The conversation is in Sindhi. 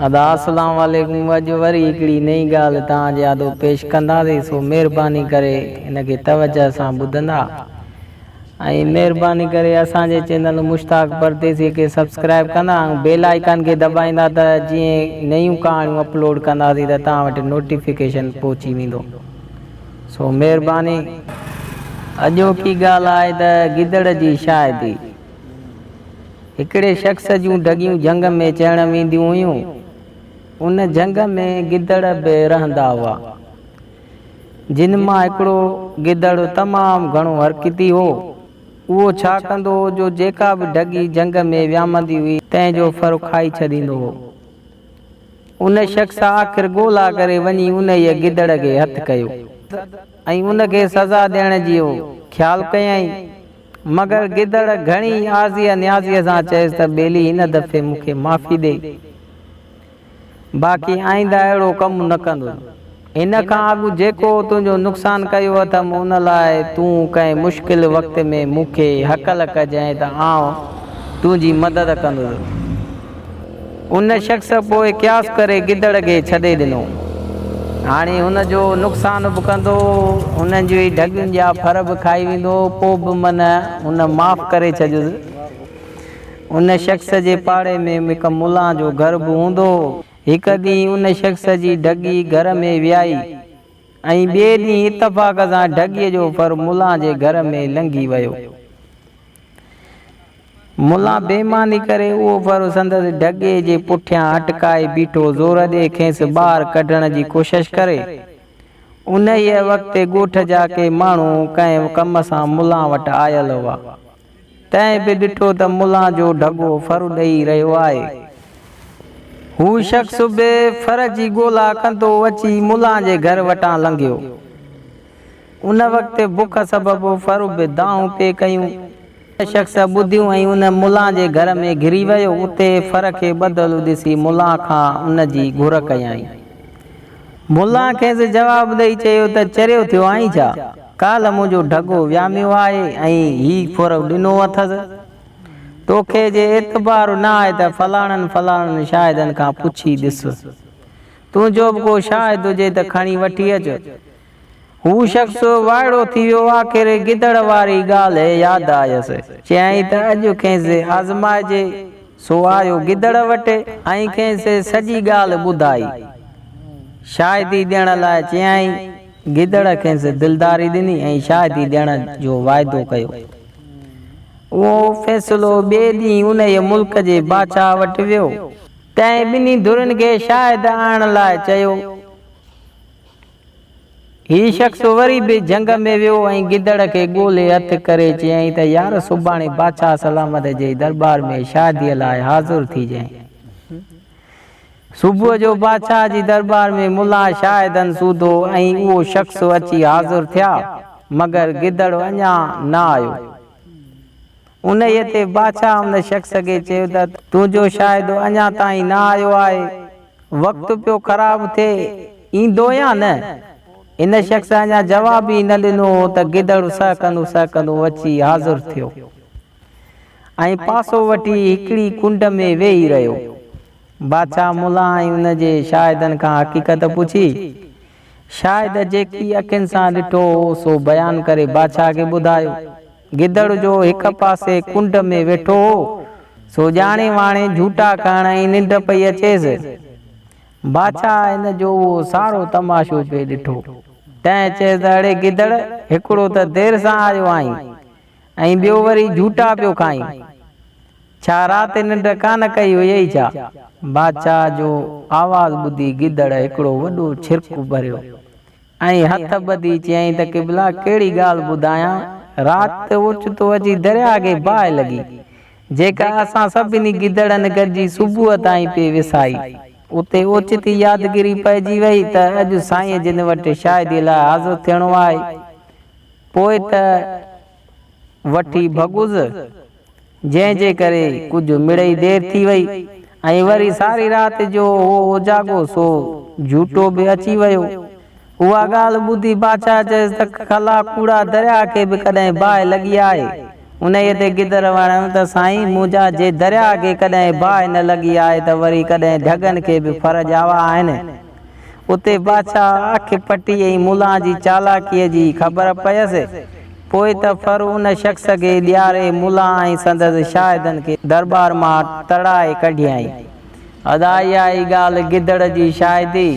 ادا اسلام عليڪم اڄ وري هڪڙي نئين ڳالهه توهان جي آڏو پيش ڪنداسين سو مهرباني ڪري ان کي توجه سان ٻڌندا ۽ مهرباني ڪري اسان جي چينل مشتاق پرديسي کي سبسڪرائب ڪندا ۽ بيل آئيڪان کي دٻائيندا ته جيئن نيون ڪهاڻيون اپلوڊ ڪنداسين ته توهان وٽ نوٽيفڪيشن پهچي ويندو سو مهرباني. اڄوڪي ڳالهه آهي ته گدڙ جي شاهدي. هڪڙي شخص جون ڍڳيون جهنگ ۾ چرڻ وينديون هيون. ان جهنگ ۾ گدڙ به رهندا هئا. جن مان هڪڙو گدڙ تمام گهڻو حرڪتي هو. اهو ڇا ڪندو هو جو جيڪا به ڍڳي جهنگ ۾ ويامندي هئي، تنهن جو ڦر کائي ڇڏيندو هو. ان شخص آخر ڳولا ڪري وڃي انهيء گدڙ کي هٿ ڪيو ۽ ان کي سزا ڏيڻ جو خيال ڪيائين. مگر گدڙ گهڻي آزيء نيازيء سان چيس ته ٻيلي هن دفعي مون کي معافي ڏي، باقي آئنده اهڙو ڪم نه ڪندس. هن کان اڳ جيڪو تنهنجو نقصان ڪيو اٿم، ان لاء تون ڪنهن مشڪل وقت ۾ مون کي هڪل ڪجانء ته آئون تنهنجي مدد ڪندس. ان شخص پوء قياس ڪري گدڙ کي ڇڏي ڏنو. هاڻي هن جو نقصان به ڪندو هو، هنن جي ڍڳين جا ڦر به کائي ويندو هو، پوء به من هن معاف ڪري ڇڏيس. ان شخص جي پاڙي ۾ هڪ ملان جو گهر به هوندو هو. هڪ ڏينهن ان شخص جي ڍڳي گهر ۾ ويائي ۽ ٻئي ڏينهن اتفاق سان ڍڳيء جو ڦر ملان جي گهر ۾ لنگهي ويو. ملان بيماني ڪري اهو ڦر سندس ڍڳي جي پٺيان اٽڪائي بيٺو زور ڏئي کيس ٻاهر ڪڍڻ جي ڪوشش ڪري. انهيء وقت ڳوٺ جا ڪي ماڻهو ڪنهن ڪم سان ملان وٽ آيل هئا. تنهن به ڏٺو ته ملان جو ڍڳو ڦر ڏئي رهيو آهي. هو شخص به ڦر جي ڳولا ڪندو اچي ملان جي گهر وٽان لنگهيو. ان وقت بک سبب ڦر به دانهون پئي ڪيون. ان شخص ٻڌيون ۽ ان ملان جي گهر ۾ گهري ويو. اتي ڦر کي ٻڌل ڏسي ملان کان ان جي گهر ڪيائين. ملان کيس جواب ڏئي چيو ته چريو ٿيو آهين ڇا؟ ڪالهه منهنجو ڍڳو وياميو آهي ۽ هي ڦر ڏنو اٿس. توکي جي اعتبار نه آهي ته فلاڻن فلاڻن شاهدن کان پڇي ڏس. تنهنجو به ڪو شاهد هجي ته کڻي وٺي اچ. هو شخص وائڙو ٿي ويو. آخر گدڙ واري ڳالهه ياد آيس. چيائين ته اڄ کيس آزمائجي. سو آيو گدڙ وٽ ۽ کيس سڄي ڳالهه ٻڌائي. شاهدي ڏيڻ لاء چيائين. گدڙ کيس دلداري ڏني ۽ شاهدي ڏيڻ جو واعدو ڪيو. اهو فيصلو ٻئي ڏينهن انهيء ملڪ جي بادشاهه وٽ ويو. تنهن ٻنهي ڌرين کي شاهد آڻڻ لاء چيو. هي شخص وري به جهنگ ۾ ويو ۽ گدڙ کي ڳولي هٿ ڪري چيائين ته يار سڀاڻي بادشاهه سلامت جي درٻار ۾ شاديء لاء حاضر ٿيجانء. صبح جو بادشاهه جي درٻار ۾ ملان شاهدن سوڌو ۽ اهو شخص اچي حاضر ٿيا، مگر گدڙ اڃا نه آيو. انهيء تي بادشاهه ان شخص کي چيو ته تنهنجو شاهد اڃا تائين نه آيو آهي، وقت پيو خراب ٿئي، ايندو يا نه؟ ان شخص اڃا جواب ئي نه ڏنو هو ته گدڙ سهڪندو سهڪندو اچي حاضر ٿيو ۽ پاسو وٺي هڪڙي ڪنڊ ۾ ويهي رهيو. بادشاهه ملان ۽ ان جي شاهدن کان حقيقت پڇي. شاهد جيڪي اکين سان ڏٺو هو سو بيان ڪري بادشاهه کي ٻڌايو. گدڙ جو هڪ پاسي ڪنڊ ۾ ويٺو هو، سو ڄاڻي واڻي جهوٽا کائڻ ۽ ننڊ پئي اچيس. بادشاهه هن جو اهو سارو تماشو پئي ڏٺو. تنهن چيس ته اڙي گدڙ، هڪڙو ته دير سان آيو آهين ۽ ٻيو وري جهوٽا پيو کائين. ڇا رات ننڊ ڪانه ڪئي هيئي ڇا؟ بادشاهه جو آواز ٻڌي گدڙ هڪڙو وڏو ڇرڪ ڀريو. ۽ هٿ ٻڌي چيائين ته قبلا ڪهڙي ڳالهه ٻڌايان، رات ته اوچتو اچي درياهه کي باهه لڳي، جيڪا اسان سڀني گدڙن گڏجي صبح تائين پئي وسائي. اتي اوچتي يادگيري پئجي وئي ته اڄ سائينء جن وٽ شاهديء لاء حاضر ٿيڻو آهي. پوء ته وٺي ڀڳس. جنهن جي ڪري ڪجهه مڙئي دير ٿي وئي ۽ وري ساري رات جو هو اوجاڳو سو جهوٽو به اچي ويو. اها ڳالهه ٻڌي بادشاهه چيس ته کلا ڪوڙا درياهه کي به ڪڏهن باهه لڳي آهي. انهيء تي گدڙ وراڻيو ته سائين منهنجا جي درياء کي ڪڏهن باهه نه لڳي آهي ته وري ڪڏهن ڍڳن کي به ڦر ڄاوا آهن. اتي بادشاهه اک پٽي ۽ ملان جي چالاڪيء جي خبر پيس. پوء ته ڦر ان شخص کي ڏياري ملان ۽ سندس شاهدن کي درٻار مان تڙائي ڪڍيائين. ادا اها ئي ڳالهه گدڙ جي شاهدي.